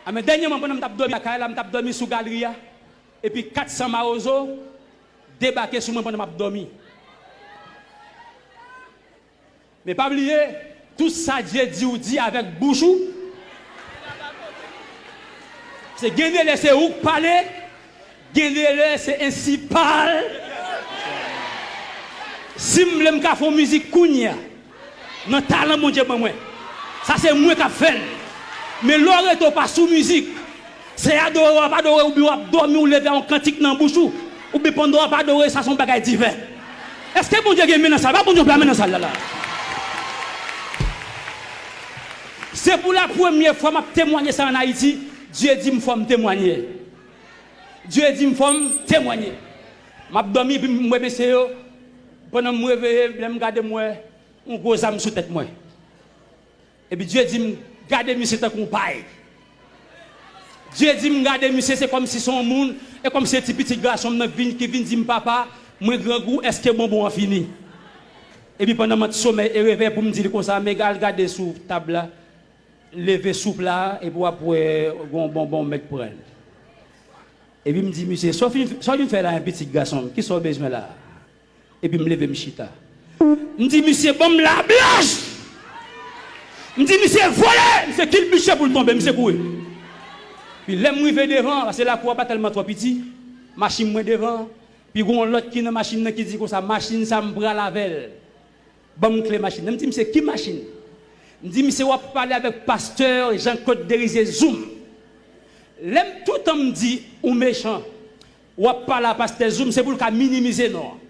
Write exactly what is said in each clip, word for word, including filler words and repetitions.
A, men dènyèman, pandan m t ap dòmi lakay la, m t ap dòmi sou galri a, epi kat san mawozo debake sou mwen pandan m ap dòmi. Men pa bliye, tout sa Dye di ou di avèk bouch ou. Se gen de lè se ou k pale, gen de lè se ensi pale. Si m vle, m ka fè yon mizik kounye a, nan talan Bondye ban mwen. Sa se mwen k ap fè l. Men lè w rete w pa sou mizik, se adore w ap adore, oubyen w ap dòmi, ou leve a yon kantik nan bouch ou, oubyen pandan w ap adore, sa se yon bagay diven. Èske Bondye gen men nan sal? Ba Bondye yon pla men nan sal la, la. Se pou la premyè fwa m ap temwanye sa ann Ayiti. Dye di m fò m temwanye. Dye di m fò m temwanye. M ap dòmi, epi m wè mesye yo. Pandan m reveye, lè m gade, m wè yon gwo zam sou tèt mwen. Epi Dye di m, gade misye tankou yon pay. Dye di m, gade misye, se kòmsi se yon moun, e kòmsi se ti pitit gason m nan vin, ki vin di m, papa, mwen grangou, èske bonbon an fini? Epi pandan m ant somèy e revèy pou m di l konsa, men al gade sou tab la, leve sou pla a, epi w ap wè gon bonbon w mèt pran l. Epi m di misye, sa w fin, sa w vin fè la, pitit gason m, kisa w bezwen la a? Epi m leve m chita. M di misye, ban m lablaj! M di misye, vole! Misye kilbiche pou l tonbe, misye kouri. Pi lè m rive devan, paske lakou a pa tèlman twò piti, machin mwen devan, pi gon lòt ki nan machin nan ki di konsa, machin sa m pral avè l. Ban m kle machin nan. M di misye, ki machin? M di misye, w ap pale avèk pastè Jean Claude Derizier Zoom. Lè m toutan m di ou mechan, w ap pale a pastè Zoom, se pou l ka minimize non an.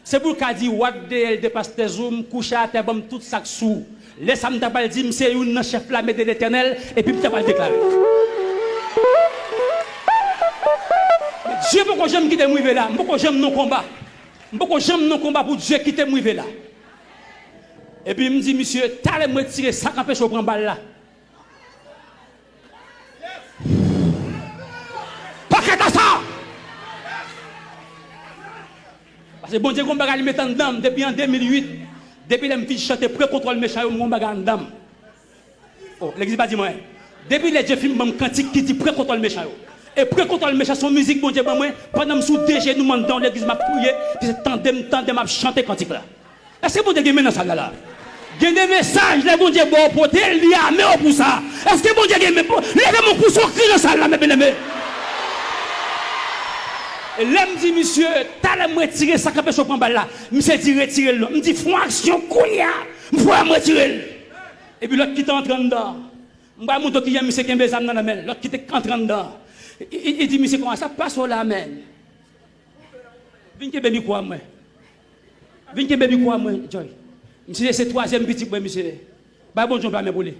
Se pou l ka di, w ap dèyè l de pastè Zoom, kouche atè, ban m tout sa k sou ou. Lè sa m ta pral di, m se youn nan chèf lame de Letènèl, epi m ta pral deklare. Men Dye poko janm kite m rive la, m poko janm nan konba. M poko janm nan konba pou Dye kite m rive la. Epi m di misye, talè m retire sa k anpeche w pran bal la. Pakèt a sa! Paske Bondye gon bagay li met anndan m depi an de mil uit. Depi lè m fin chante Pran kontwòl mechan yo, m gon bagay anndan m. Oh, legliz pa di mwen. Depi lè Dye fin ban m kantik ki di Pran kontwòl mechan yo. E Pran kontwòl mechan se yon mizik Bondye ban mwen pandan m sou de jenou m anndan yon legliz m ap priye, ki se tande m, tande m ap chante kantik la. Èske Bondye gen men nan sal la la? Gen de mesaj, lè Bondye ba w pote l, li ame w pou sa. Èske Bondye gen men? Leve men w pou sa w kri nan sal la, men byeneme. E lè m di misye, talè m retire sa k anpeche w pran bal la, misye di retire l non. M di fè yon aksyon kounye a, m fè m retire l. Epi lòt ki te antre anndan an, m pral montre w kijan misye kenbe zam nan nan men l. Lòt ki te antre anndan an, li, li, li di misye konsa, sa k pase w la menm? Vin kenbe mikwo a mwen. Vin kenbe mikwo a mwen, Joy. Misye se twazyèm pitit mwen, misye. Bay Bondye yon pla men pou li.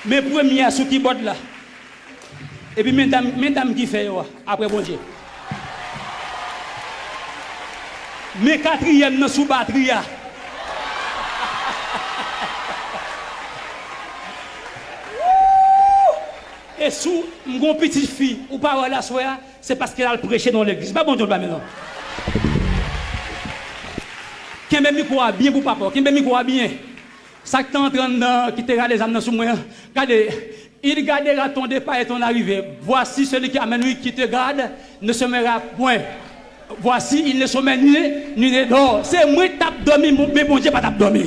Men premye a sou kibòd la. Epi men dam, men dam ki fè yo a, apre Bondye. Men katriyèm nan sou batri a. E si w, m gon pitit fi, ou pa wè l aswè a, se paske l al preche nan yon legliz. Ba Bondye yon pla men non. Kenbe mikwo a byen pou papa w, kenbe mikwo a byen. Sa k te antre anndan an, ki te rale zam nan sou mwen an, gade, il gardera ton départ et ton arrivée. Voici celui qui amène, lui qui te garde, ne sommeillera point. Voici, il ne sommeille ni, ni ne dort. Se mwen k t ap dòmi, men Bondye pa t ap dòmi.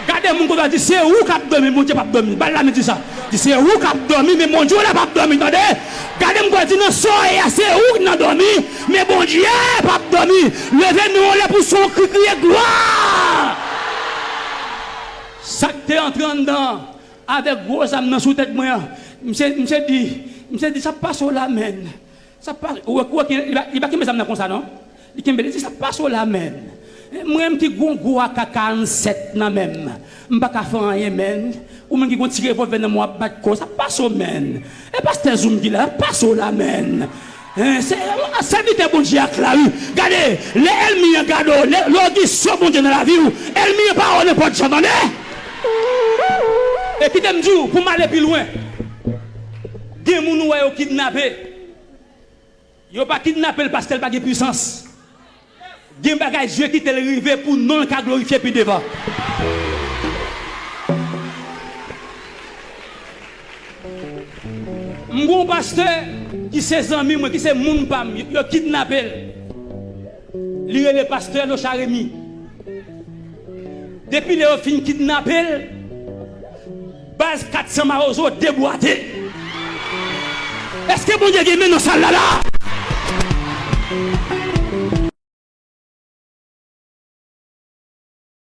Gade moun kote w di, se ou k ap dòmi, Bondye p ap dòmi. Ba l la men di sa. Di, se ou k ap dòmi, men Bondye w la p ap dòmi, tande. Gade moun kote w di, nan somèy a, se ou k nan dòmi, men Bondye p ap dòmi. Leve men w anlè pou sa w kri, kriye glwa. Sa k te antre anndan an, avèk gwo zam nan sou tèt mwen an, misye, misye di, misye di, sa k pase w la menm? Sa pa, ou wè, ou wè, li pa, li pa kenbe zam nan konsa non. Li kenbe, li di, sa pase w la menm? Mwen menm ki gon gwo A K karannsèt nan men m, m pa ka fè anyen menm. Ou menm ki gon ti revòlvè nan men w ap bat kò, sa pase w menm? E pastè Zoom ki la, sa pase w la menm? Hein, se, sèvitè Bondye a k la wi. Gade, lè ènmi an gade w, lè, lè w gen sò Bondye nan lavi w, ènmi an pa wè w nenpòt jan, tande. E kite m di w, pou m ale pi lwen, gen moun ou wè yo kidnape. Yo pa kidnape l paske l pa gen pwisans. Gen bagay Dye kite l rive pou non l ka glorifye pi devan. M gen yon pastè ki se zanmi mwen, ki se moun pa m, yo kidnape l. Li rele pastè Locha Remy. Depi lè yo fin kidnape l, baz kat san Mawozo debwate. Èske Bondye gen men nan sal la la?